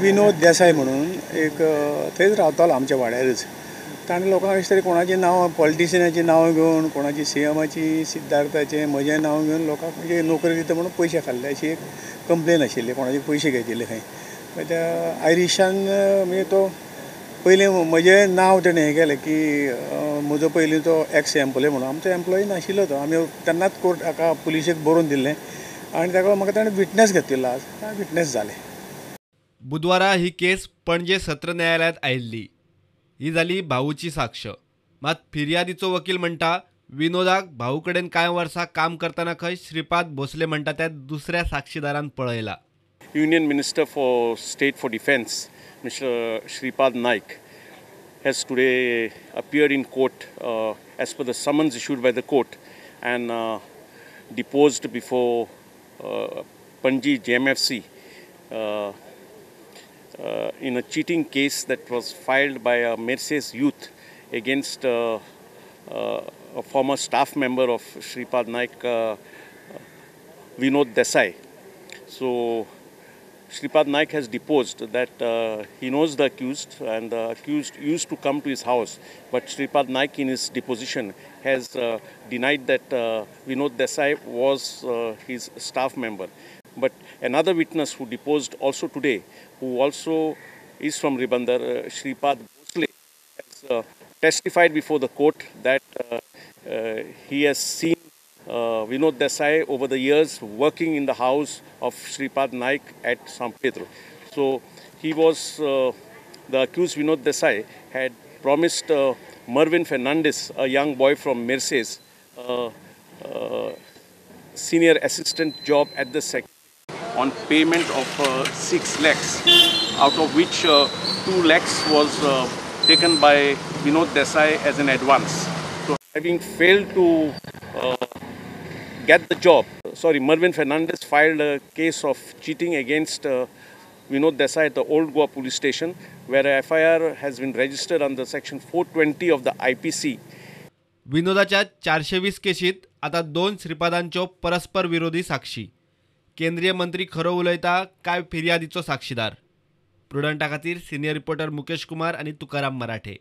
विनोद देसाय म्हणून एक थंयच रावतालो आमच्या वाड्यारच. ताणें लोकांक अशें तरेन कोणाची नांवां, पॉलिटिशियनाची नांवां घेवन, कोणाची सीएमाची, सिद्धार्थाचें, म्हजें नांव घेवन लोकांक म्हणजे नोकरी दिता म्हणून पयशे खाल्ले अशी एक कंप्लेन आशिल्ली. कोणाचे पयशे घेतिल्ले खंय. त्या आयरिशान म्हणजे तो पयलीं म्हजें नांव तेणें हें केलें की म्हजो पयलीं तो एक्स एम्प्लॉय म्हणून. आमचो एम्प्लॉई नाशिल्लो तो. आमी तेन्नाच कोर्ट हाका पुलिशेक बरोवन दिल्लें आनी ताका म्हाका ताणें विटनस घेतिल्लो. आज विटनस जालें. बुधवारा ही केस पणजे सत्र न्यायालयांत आयिल्ली. ही जाली भाऊची साक्ष. मात फिर्यादीचो वकील म्हणटा विनोदाक भाऊ कडेन कांय वर्सां काम करतना खंय श्रीपाद भोसले म्हणटा त्या दुसऱ्या साक्षीदारान पळयला. Union Minister for State for Defence, Mr. Shripad Naik, has today appeared in court as per the summons issued by the court and deposed before Panji JMFC in a cheating case that was filed by a Merces youth against a former staff member of Shripad Naik, Vinod Desai. So Shripad Naik has deposed that he knows the accused and the accused used to come to his house, but Shripad Naik in his deposition has denied that Vinod Desai was his staff member. But another witness who deposed also today, who also is from Ribandar, Shripad Bhosle, has testified before the court that he has seen Vinod Desai over the years working in the house of Shripad Naik at San Pedro. So he was, the accused Vinod Desai had promised Mervyn Fernandez, a young boy from Merces, senior assistant job at the secretary on payment of 6 lakhs, out of which 2 lakhs was taken by Vinod Desai as an advance. So having failed to get the job, Mervyn Fernandez filed a case of cheating against Vinod Desai at the Old Goa police station, where a FIR has been registered under section 420 of the IPC. विनोदाच्या 420 केशीत आता 2 श्रीपादांच्यो परस्पर विरोधी साक्षी. केंद्रीय मंत्री खरो उलयता काय फिर्यादीचो साक्षीदार? प्रुडंटा खातीर सिनियर रिपोर्टर मुकेश कुमार आनी तुकाराम मराठे.